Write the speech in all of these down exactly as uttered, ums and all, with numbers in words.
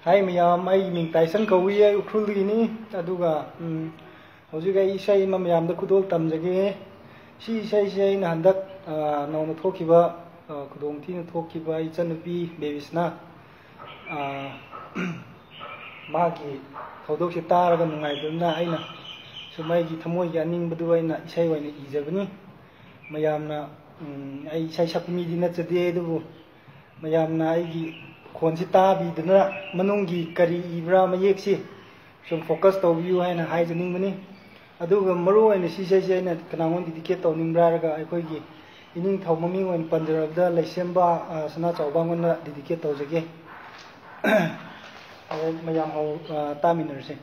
ꯍꯥꯏ ꯃꯌꯥꯝ, ꯑꯩꯒꯤ ꯃꯤꯡ ꯇꯥꯏꯁꯟ ꯀꯧꯏ, ꯑꯩ ꯎꯈ꯭ꯔꯨꯜꯗꯒꯤꯅꯤ꯫ ꯑꯗꯨꯒ, ꯎꯝ, ꯍꯧꯖꯤꯛ ꯑꯩ ꯏꯁꯩ ꯑꯃ ꯃꯌꯥꯝꯗ ꯈꯨꯗꯣꯜ ꯇꯝꯖꯒꯦ꯫ ꯁꯤ ꯏꯁꯩꯁꯦ ꯑꯩꯅ ꯍꯟꯗꯛ, ꯑ, ꯅꯧꯅ ꯊꯣꯛꯈꯤꯕ, ꯑ, ꯈꯨꯗꯣꯡ ꯊꯤꯅ ꯊꯣꯛꯈꯤꯕ ꯏꯆꯟꯅꯨꯄꯤ ꯕꯦꯕꯤꯁꯅꯥ, ꯑ, ꯃꯥꯒꯤ ꯊꯧꯗꯣꯛꯁꯦ ꯇꯥꯔꯒ ꯅꯨꯡꯉꯥꯏꯕꯅ ꯑꯩꯅ ꯁꯨꯝ ꯑꯩꯒꯤ ꯊꯃꯣꯏꯒꯤ ꯑꯅꯤꯡꯕꯗꯨ ꯑꯩꯅ ꯏꯁꯩ ꯑꯣꯏꯅ ꯏꯖꯕꯅꯤ꯫ ꯃꯌꯥꯝꯅ, ꯎꯝ, ꯑꯩ ꯏꯁꯩ ꯁꯛꯄ ꯃꯤꯗꯤ ꯅꯠꯆꯗꯦ, ꯑꯗꯨꯕꯨ ꯃꯌꯥꯝꯅ ꯑꯩꯒꯤ ꯈꯣꯟꯁꯤ ꯇꯥꯕꯤꯗꯨꯅ ꯃꯅꯨꯡꯒꯤ ꯀꯔꯤ ꯏꯕ꯭ꯔꯥ ꯃꯌꯦꯛꯁꯤ ꯁꯨꯝ focus ꯇꯧꯕꯤꯌꯨ ꯍꯥꯏꯅ ꯍꯥꯏꯖꯅꯤꯡꯕꯅꯤ꯫ ꯑꯗꯨꯒ ꯃꯔꯨ ꯑꯣꯏꯅ ꯁꯤ ꯏꯁꯩꯁꯦ ꯑꯩꯅ ꯀꯅꯥꯉꯣꯟꯗ dedicate ꯇꯧꯅꯤꯡꯕ꯭ꯔꯥ ꯍꯥꯏꯔꯒ, ꯑꯩꯈꯣꯏꯒꯤ ꯏꯅꯤꯡꯊꯧ ꯃꯃꯤꯡ ꯑꯣꯏꯅ ꯄꯟꯖꯔꯕꯗ ꯂꯩꯁꯦꯝꯕ, ꯑ, ꯁꯅꯥ ꯆꯥꯎꯕꯉꯣꯟꯗ dedicate ꯇꯧꯖꯒꯦ꯫ ꯑꯗꯣ ꯃꯌꯥꯝ ꯍꯧ-, ꯑ, ꯇꯥꯃꯤꯟꯅꯔꯁꯦ꯫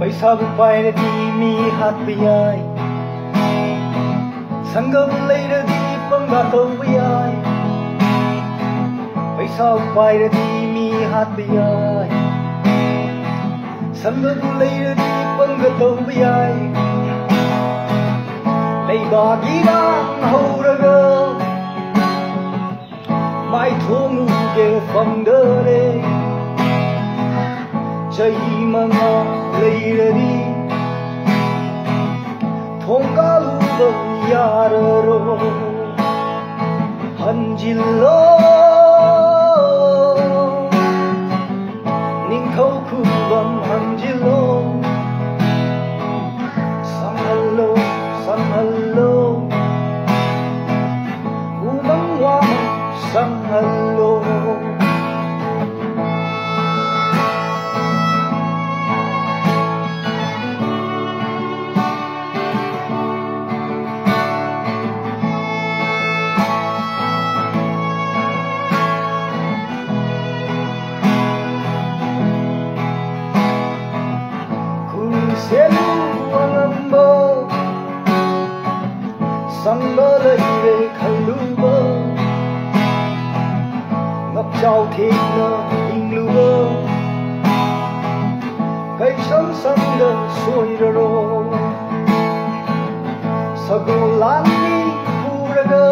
ꯄꯩꯁꯥꯕꯨ ꯄꯥꯏꯔꯗꯤ ꯃꯤ ꯍꯥꯠꯄ ꯌꯥꯏ, ꯁꯪꯒꯕꯨ ꯂꯩꯔꯗꯤ ꯄꯪꯒꯥ ꯇꯧꯕ ꯌꯥꯏ꯫ ꯄꯩꯁꯥꯕꯨ ꯄꯥꯏꯔꯗꯤ ꯃꯤ ꯍꯥꯠꯄ ꯌꯥꯏ, ꯁꯪꯒꯕꯨ ꯂꯩꯔꯗꯤ ꯄꯪꯒ ꯇꯧꯕ ꯌꯥꯏ꯫ ꯂꯩꯕꯥꯛ ꯏꯔꯥꯡ ꯍꯧꯔꯒ ꯃꯥꯏꯊꯣꯡ ꯎꯒꯦ ꯐꯪꯗꯔꯦ꯫ ꯆꯍꯤ ꯃꯉꯥ ꯂꯩꯔꯗꯤ ꯊꯣꯡꯒꯥꯜ ꯎꯕ ꯌꯥꯔꯔꯣꯏ꯫ ꯍꯟꯖꯤꯜꯂꯣ, ꯅꯤꯡꯊꯧ ꯈꯨꯕꯝ ꯍꯟꯖꯤꯜꯂꯣ꯫ ꯁꯪꯍꯜꯂꯣ, ꯁꯪꯍꯜꯂꯣ, ꯎꯃꯪ ꯋꯥꯃꯪ ꯁꯪꯍꯜꯂꯣ꯫ ꯆꯥꯎꯊꯦꯛꯅ ꯍꯤꯡꯂꯨꯕ ꯀꯩꯁꯪ ꯁꯪꯗ ꯁꯣꯏꯔꯔꯣ꯫ ꯁꯒꯣꯜ ꯂꯥꯟꯃꯤ ꯄꯨꯔꯒ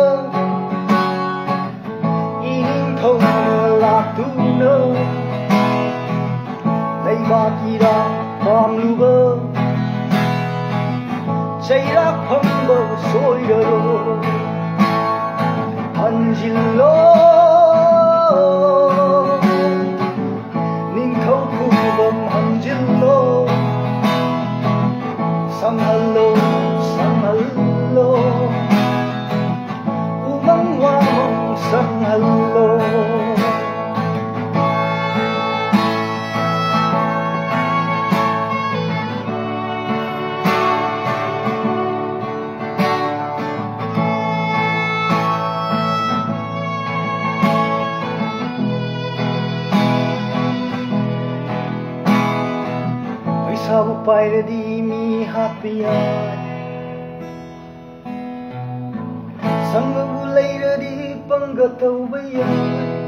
ꯏꯅꯤꯡꯊꯧꯅ ꯂꯥꯛꯇꯨꯅ ꯂꯩꯕꯥꯛ ꯏꯔꯥꯡ ꯄꯥꯝꯂꯨꯕ ꯆꯩꯔꯥꯛ ꯐꯪꯕ ꯁꯣꯏꯔꯔꯣ꯫ ꯍꯟꯖꯤꯜꯂꯣ, ꯅꯤꯡꯊꯧ ꯈꯨꯕꯝ ꯍꯟꯖꯤꯜꯂꯣ꯫ ꯁꯪꯍꯜꯂꯣ, ꯁꯪꯍꯜꯂꯣ, ꯎꯃꯪ ꯋꯥꯃꯪ ꯁꯪꯍꯜꯂꯣ꯫ ꯄꯩꯁꯥꯕꯨ ꯄꯥꯏꯔꯗꯤ ꯃꯤ ꯍꯥꯠꯄ ꯌꯥꯏ, ꯁꯪꯒꯕꯨ ꯂꯩꯔꯗꯤ ꯄꯪꯒ ꯇꯧꯕ ꯌꯥꯏ꯫